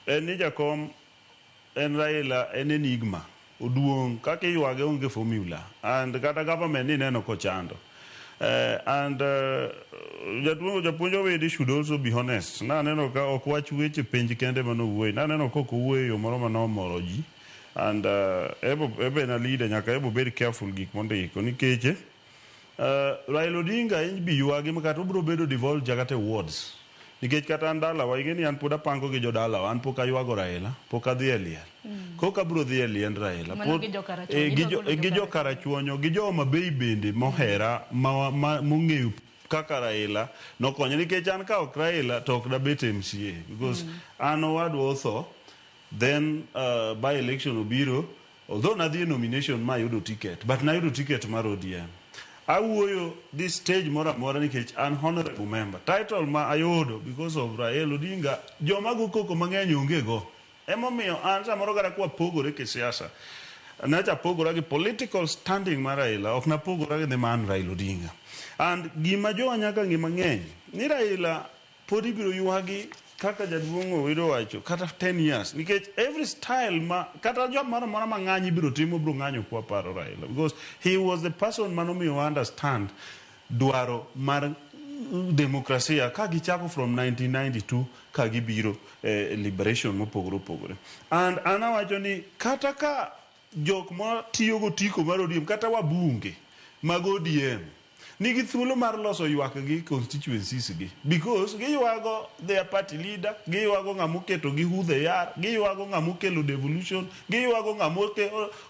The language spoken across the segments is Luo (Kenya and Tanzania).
En ni jakom en Raila en enigma. Oduong' kaka iywage onge formula. And kata government ni neno kochando. And japuonj japuonj Owidi should also be honest. Naneno ka ok wach weche penj kende manowuoye. Naneno ka ok owuoyo e yo moro manomoro ji. And ebo en a leader nyaka ebo bed careful gik mondiko nikech Raila Odinga in bi ywagi ma kata obiro bedo devolved kata e wards. Nikech kata an dalawa ing'e ni an pod apango gi jodalawa an pok aywago Raila pok adhi e liel. Kok abiro dhi e liend Raila. Mano Pod- gi jo Karachuonyo, gi idwa jo- golo gi jo jo Karachuonyo gi jo Homa Bay bende mohera ma mong'eyo kaka Raila nokonyo nikech an ka ok Raila to ok dabet MCA because an owadwa otho then by election obiro, although nadhi e nomination ma ayudo ticket, but nayudo ticket mar ODM. Awuoyo this stage moro amora nikech an honorable member title ma ayudo because of Raila Odinga. Joma go koko mang'eny onge go. Emomiyo an samoro kata kwapogore kisiasa nacha apogora gi political standing mar Raila, ok napogora gi the man Raila Odinga. And gima jowa nyaka ng'e mang'eny ni Raila pod ibiro ywagi kaka jaduong' Owido wacho kata 10 years nikech every style ma kata job moro amora ma ng'anyo ibiro timo biro ng'anyo kwa paro Raila because he was the person manomiyo wa understand dwaro mar demokrasia ka gichako from 1992 ka gibiro liberation mopogore opogore. And an awacho ni kata ka jok matiyo gotiko mar ODM kata wabunge mag ODM nigi thuolo mar loso ywak gi constituencies gi because giywago their party leader, giywago ng'ama oketo gi who they are, giywago ng'ama okelo devolution, giywago ng'ama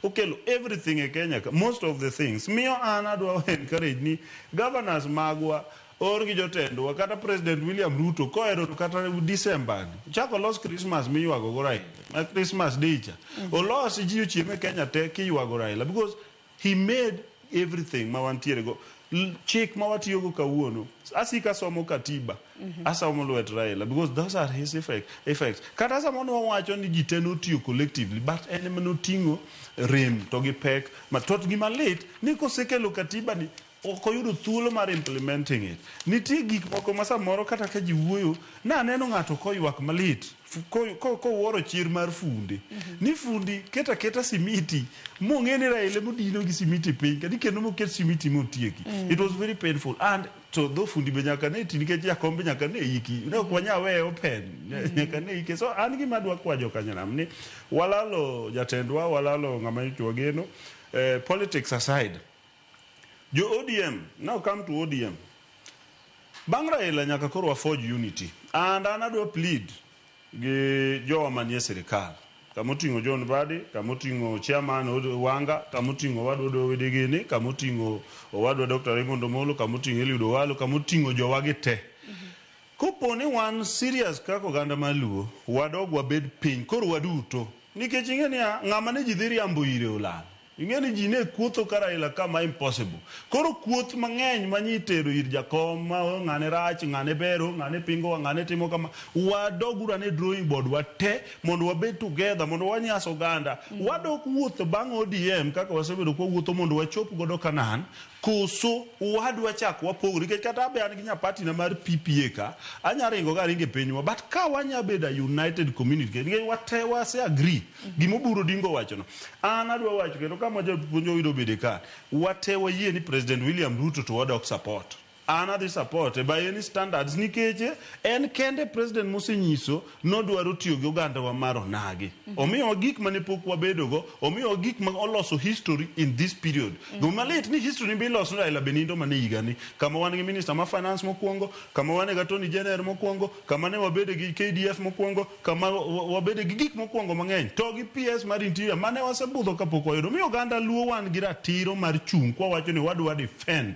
okelo everything e Kenya ka. Most of the things miyo an adwa encourage ni governors magwa or gi jotendwa kata President William Ruto kohero to kata December ni chako los Christmas miywago go Raila ma Christmas Day cha olos ji ochiem e Kenya te kiywago Raila because he made everything ma wantiere go. Chik ma watiyogo kawuono asika somo katiba asomo lwet Raila because those are his effects. Kata sama nwawacho ni ji te notiyo collectively, but en ema noting'o rem to gi pek ma to gima lit ni kosekelo katiba ni ok oyudo thuolo mar implementing it. Nitie gik moko ma samoro kata ka ji wuoyo naneno ng'ato koywak malit kowuoro chir mar funde ni fundi keta keta simiti mong'e ni Raila modino gi simiti piny kadi kendo moket simiti motieki. It was very painful. And to dho fundi be nyaka ne ti nikech jakom be nyaka ne iki ne ok wanyal weye open nyaka ne ike. So an gima adwa kwa jokanyanam ni walalo jatendwa, walalo ng'ama nyocha wageno. Politics aside, jo ODM now come to ODM bang' Raila nyaka koro wa forge unity. And an adwa plead gi jowa manie sirikal kamoting'o John Mbadi, kamoting'o chairman Wanga, kamoting'o owadwa Owidi gini, kamoting'o owadwa Dr. Raymond Omolo, kamoting'o Eliud Owalo, kamoting'o jowagi te. Kopo ni wan serious kaka oganda mar Luo, wadog wabed piny koro waduto nikech ing'e niya ng'ama ne ji dhi riambo ire olal. Ing'e ni ji ne kuotho ka Raila kama impossible. Koro kuoth mang'eny ma itero ir jakom ma oh, ng'ane rach, ng'ane bero, ng'ane pingowa, ng'ane timo kama. Wadog uru ane drawing board wate mondo wabed together mondo wanyas oganda. Wadok wuotho bang' ODM kaka wasebedo kwawuotho mondo wachop godo Canaan. Koso wadwa chak wapogore nikech kata abe an gi nyaparty na mar PPA ka anya ringo ga aringo e pinywa, but ka wanya bedo a united community nikech wate wase agree gima Oburu Odinga owachono. An adwa wacho kendo kama japuonj oyudo bede ka wate wayie ni President William Ruto to wadok support. An adhi support by any standards nikech en kende president mosenyiso nodwaro tiyo gi ogandawa mar onagi. Omiyowa gik mane pok wabedogo, omiyowa gik ma oloso history in this period. Gima lit ni history be iloso Raila be nindo mana e higani kama wan gi minister ma finance mokwongo, kama wan gi attorney general mokwongo, kama ne wabede gi KDF mokwongo, kama wabede gi gik mokwongo mang'eny to gi PS mar interior mane wasebudho kapok wayudo. Miyo oganda Luo wan gi ratiro mar chung' kwawacho ni wadwa defend.